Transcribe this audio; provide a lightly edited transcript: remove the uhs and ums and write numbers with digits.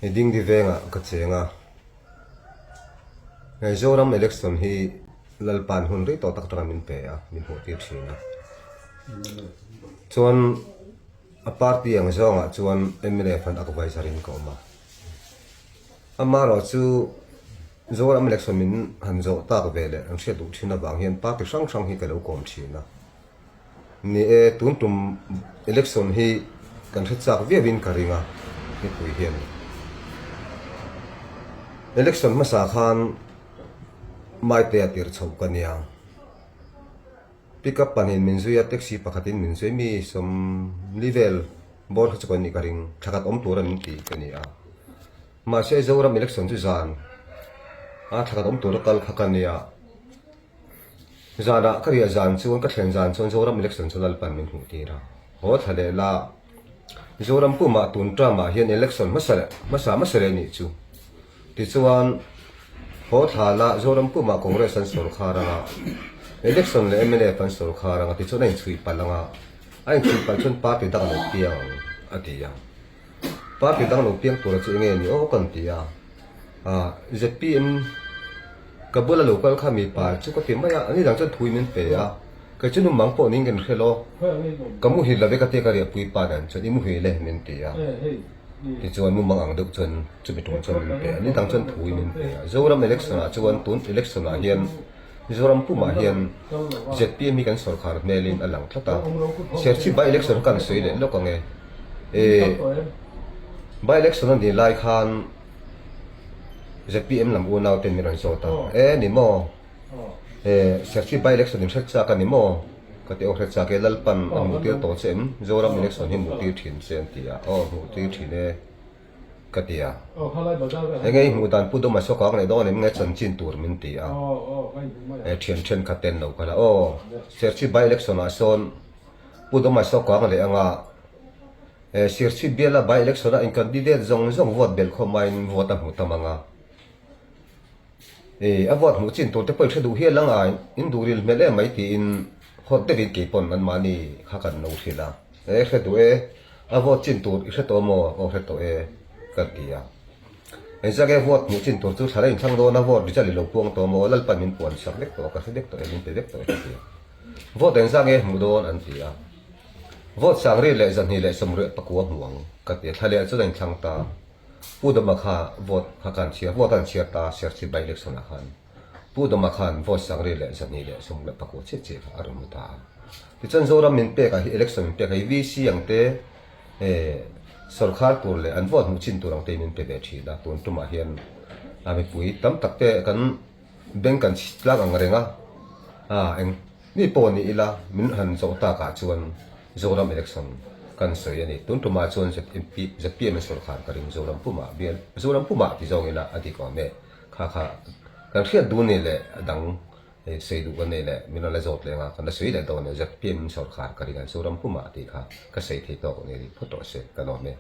Hei Dingdi vengah ka cheng a, hei Zoram election hi Lalpa'n hun rei tawh tak atanga min pe a, min hmuh tir thin a. Chuan a party ang zawngah chuan mnf an adviser in ka awm a. Amaherawh chu Zoram election min han zawh tak ve leh an hriat duh thin avang hian party hrang hrang hi ka lo kawm thin a. Ni e, tun tum election hi kan hre chak viau in ka ring a, mipui hian election hmasa khan Maitea tir chhoh ka nia. Pickup pahnihin min zui a, taxi pakhatin min zui mi sawmli vel bawr kha chu kan nih ka ring, thla khat awm tura min ti ka ni a. Mahse Zoram election chu zan a thla khat awm tura kal kha ka nia. Zanah ka riah zan chuan ka thlen zan chuan Zoram election chu Lalpan min hmuh tir a, haw thla leh la Zoram pumah tun term ah hian election hmasa leh hmasa hmasa leh nih chu. Tichuan, haw thla la Zoram pumah Congress an sawrkhar anga, election leh mnf an sawrkhar anga tichuan a inchhuih palh anga, a inchhuih palh chuan party dang a lo piang ang a ti a. Party dang lo piang tura chu enge ni aw kan ti a, ah zpm ka bula lo kal kha mipa chu ka ti mai a, ani dang chuan thui min pe a, kei chu numang pawh niin kan hre lo, ka muhil lo ve ka tia ka riahpui pa dan chuan i muhil e min ti a. Tichuan mumang ang deuh chuan chumi tum chuan min pe a, ni dang chuan thui min pe a. Zoram election ah chuan tun election ah hian Mizoram pumah hian zpm hi kan sawrkhar hmelin a lang tlat a. Serchhip by election kha kan sawi leh lawk ang e. E by election a nih lai khan zpm lam unau ten min rawn zawt a, e ni maw? E Serchhip by election in hre chak a ni maw? Ka ti aw hre chak e, Lalpan a hmuh tir tawh che em? Zoram election hi hmuh tir thin che an ti a, aw hmuh tir thin e ka ti a. Enge i hmuh dan Pu Duma sawkak leh dawn em nge chanchin tur min ti a. E thian thenkhat ten lo kal a, aw Serchhip by election ah sawn Pu Duma sawkak leh anga e Serchhip biala by election ah in candidate zawng zawng vote belh khawm aiin vote a hmu tam anga. Ih, a vote hmuh chin tur te pawh i hre duh hial ang a, in duh ril hmel em mai tiin hawt deuhin kei pawn anmahni kha kan lo hrilh a. E, hre duh e, a vote chin tur i hre tawh maw? Aw hre tawh e, kan ti a. Engzah nge vote hmuh chin tur chu thla la inthlang dawn a, vote result i lo puang tawh maw? Lalpan min puan sak vek tawh a, ka hre vek tawh e, min pe vek tawh e ka ti a. Vote engzah nge hmuh dawn? an ti a. Vote sangri leh 269 hmu ang, ka ti a. Thla leh chuan a inthlang ta. Pu Dawma kha vote kha kan chhiar, vote an chhiar ta Serchhip by election ah khan Pu Dawma khan vote 229 chiah chiah kha a rawn hmu ta a. Tichuan Zoram min pek ah hi election min pek ah hi VC ang te eh sawrkhar tur leh an vote hmuh chin tur ang te min pe ve thin a, tun tumah hian a mipui tam tak te kan bank kan chhi tlang ang reng a, ah eng Mi pawh ni ila min han zawh takah chuan Zoram election kan sawi a ni. Tun tumah chuan ZMP, zpm sawrkhar ka ring Zoram pumah bial, Zoram pumah ti zawng ila a dik awm e. Kha kha kan hriat duh ni leh a dang sawi duh kan nei leh min rawn la zawt leh anga kan la sawi leh dawn e. Zpm sawrkhar ka ring a Zoram pumah tih kha ka sawi thei tawk ni rih phawt rawh se ka lawm e.